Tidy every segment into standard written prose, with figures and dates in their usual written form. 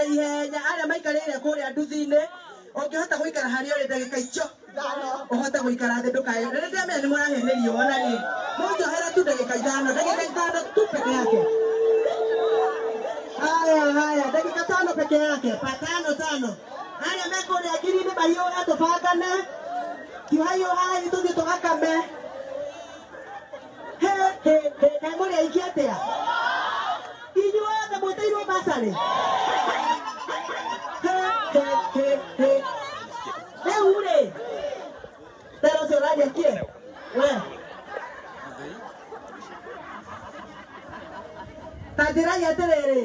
Ihenya aria maikarire kuria nduthi-ini ungihota guikara haria uri ndagika icio uhote guikara thi ndukae riria ndiamenya ni murahenerio ona ri munjohera tu ndagika ithano tu peke yake. Haya haya ndagika tano peke yake patano tano aria me kuria ngiri-ini mahiũra tubangane tihahiũhai tuthie tugakame he he he kaĩ mũrĩ aingĩ atia inyuothe mwĩtĩirwo basarĩ. Rĩu rĩ tera ũcio ũraria kĩ we ta njĩrai atĩrĩrĩ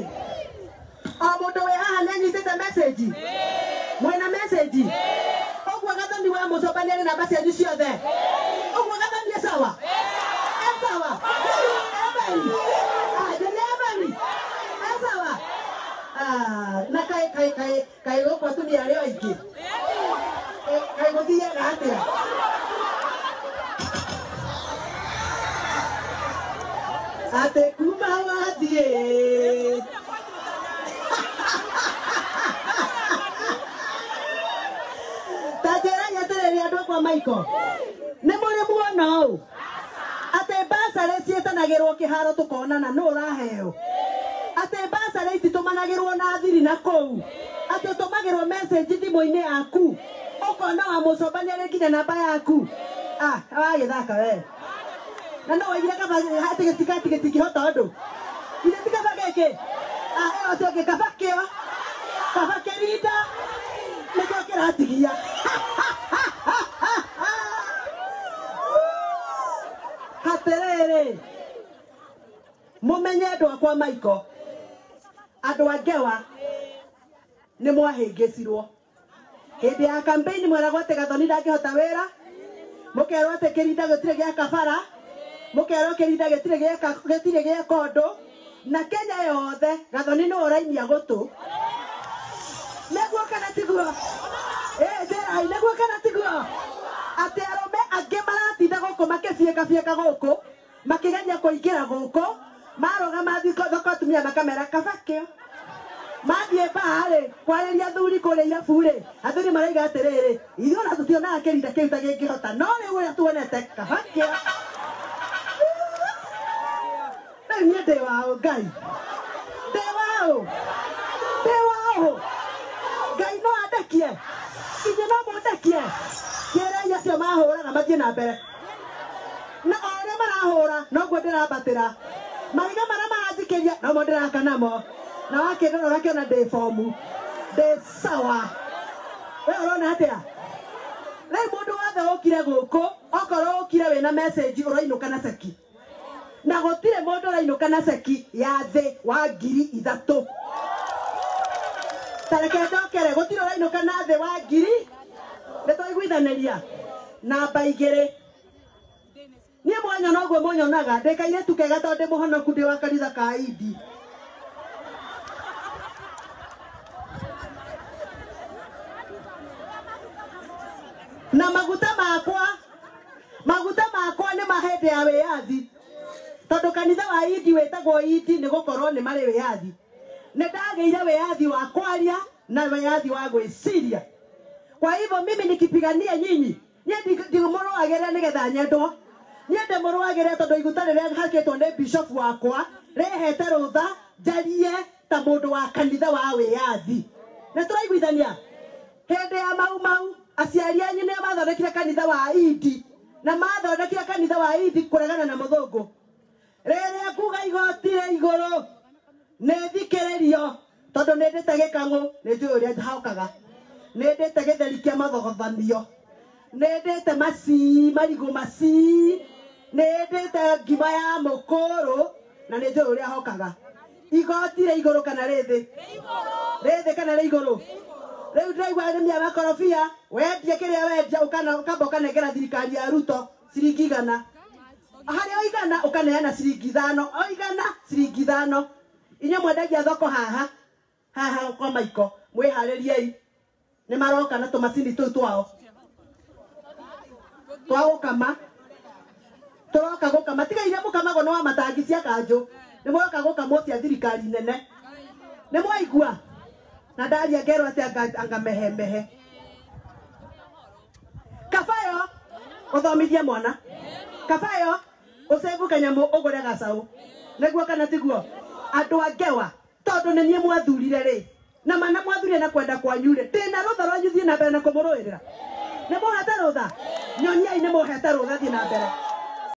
o mũndũ wĩ haha nĩ anyitĩte message mwĩna message ũguo Gathoni wa Mũcomba nĩ arĩ namba cianyu ciothe ũguo Gathoni e sawa e sawa e beri e sawa. Na kai kai kai kai gũkũ atumia arĩa aingĩ kai gũthiaga atĩa atĩ kuma wathiĩ ta njĩrai atĩrĩrĩ andũ akwa Michael nĩ mũrĩ muona ũũ atĩ basarĩ ciĩtanagĩrwo kĩharo tũkonana nũ ũraheo atĩ basarĩ ititũmanagĩrwo na thiri na kũu atĩ ũtũmagĩrwo message thimũ-inĩ yaku ũkona wa Mũcomba nĩ arĩ nginya namba yaku. Ah wagĩthaka we na no waigire kaba atĩ gĩtingĩhota ũndũ githĩ ti kaba gĩkĩ ah ĩyo ũcio ũngĩ kaba kĩo kaba kĩrinda nĩkĩo kĩratigia. Atĩrĩrĩ mũmenye andũ akwa Michael andũ a Ngewa nĩ mwahĩngĩcirwo hĩndĩ ya campaign mweragwo atĩ Gathoni ndangĩhota wĩra mũkerwo atĩ kĩrinda gĩtirĩ gĩa kabara mũkerwo kĩrinda gĩtirĩ gĩa ũndũ na Kenya yothe Gathoni nĩwe ũrainia gũtũ nĩguo kana tiguo njĩrai nĩguo kana tiguo atĩ arũme angĩ maratinda gũkũ makĩbiĩkabiĩka gũkũ makĩgeria kũingĩra gũkũ marũgama thoko atumia makamera kaba kĩo mathiĩ mbaa-rĩ kwarĩria athuri kũrĩa irabu-rĩ athuri marauga atĩrĩrĩ ithuĩ ona tũtionaga kĩrinda kĩu ta gĩngĩhota no rĩu ũrĩa tuonete kaba kĩo rĩu niĩ ndĩ waũ Ngai ndĩ waũ ndĩ waũ Ngai no andekie inyuĩ no mũndekie kĩrei acio mahũraga mathiĩ na mbere na o ũrĩa marahũra noguo ndĩrambatĩra mahiga marĩa maranjikĩria nomo ndĩraka namo na wakĩndora ũgakĩona ndĩ bomu ndĩ sawa we ũrona atĩa rĩu mũndũ wothe ũkire gũkũ okorwo ũkire wĩna message ũrainũka na ceki na gũtirĩ mũndũ ũrainũka na ceki ya thĩ wa 3,000 ta reke njokere gũtirĩ ũrainũka na thĩ wa ngiri nĩ twaiguithanĩria namba 2 niĩ mwanyona ũguo mũnyonaga ndĩ kairĩtu kega tondũ ndĩ mũhonoku ndĩ wa kanitha ka Indi. Na maguta makwa nĩ ma hĩndĩ ya wĩyathi tondũ kanitha wa Indi wĩtagwo Indi nĩ gũkorwo nĩ marĩ wĩyathi nĩ ndagĩire wĩyathi wa kwaria na wĩyathi wa gwĩciria. Kwa hivyo mimi nikipigania nyinyi niĩ ndimũrũagĩrĩra nĩgetha nyendwo niĩ ndĩmũrũagĩrĩra tondũ iguta rĩrĩa hakĩtwo nĩ bishop wakwa rĩhete rũtha njarie ta mũndũ wa kanitha wa wĩyathi. Nĩ tũraiguithania hĩndĩ ya Mau Mau aciari anyu nĩo mathondekire kanitha wa Indi na mathondekire kanitha wa Indi kũregana na mũthũngũ rĩrĩa kuga igoti rĩ igũrũ nĩ thikĩrĩrio tondũ nĩ ndĩte gĩkang'ũ nĩ njũĩ ũrĩa haũkaga nĩ ndĩte gĩtheri kĩa mathogothanio Nĩ ndĩte maci marigũ maci, nĩ ndĩte ngima ya mũkũrũ na nĩ njũĩ ũrĩa hokaga. Igoti rĩ igũrũ kana rĩ thĩ? Rĩ thĩ kana rĩ igũrũ? Rĩu ndĩraigua arĩmi a makorobia wendie kĩrĩa wendia ũkamba ũkanengera thirikari ya Ruto ciringi 100. Harĩ o 100 ũkaneana ciringi 5, o 100 ciringi 5. Inyuĩ mwendagia thoko haha haha kwa Maiko, mwĩharĩriei, nĩ maroka na tũmacini tũu twao twa gũkama. Tũroka gũkama, tiga iria mũkamagwo nĩ wa matangi cia kanjũ, nĩ mũroka gũkamwo cia thirikari nene. Nĩ mwaigua? Na ndaria ngerwo atĩ anga mehemehe. Kabayo ũthomithie mwana, kabayo ũcebu kanyamũ ũgũre gacaũ, nĩguo kana tiguo? Andũ a ngewa, tondũ nĩ niĩ mwathurire rĩ, na mana mwathurire na kwenda kwanyu rĩ, ndĩna rũtha rwanyu thiĩ na mbere na kũmũrũĩrĩra. Nĩ mũhete rũtha? Nyoniai nĩ mũhete rũtha, thiĩ na mbere.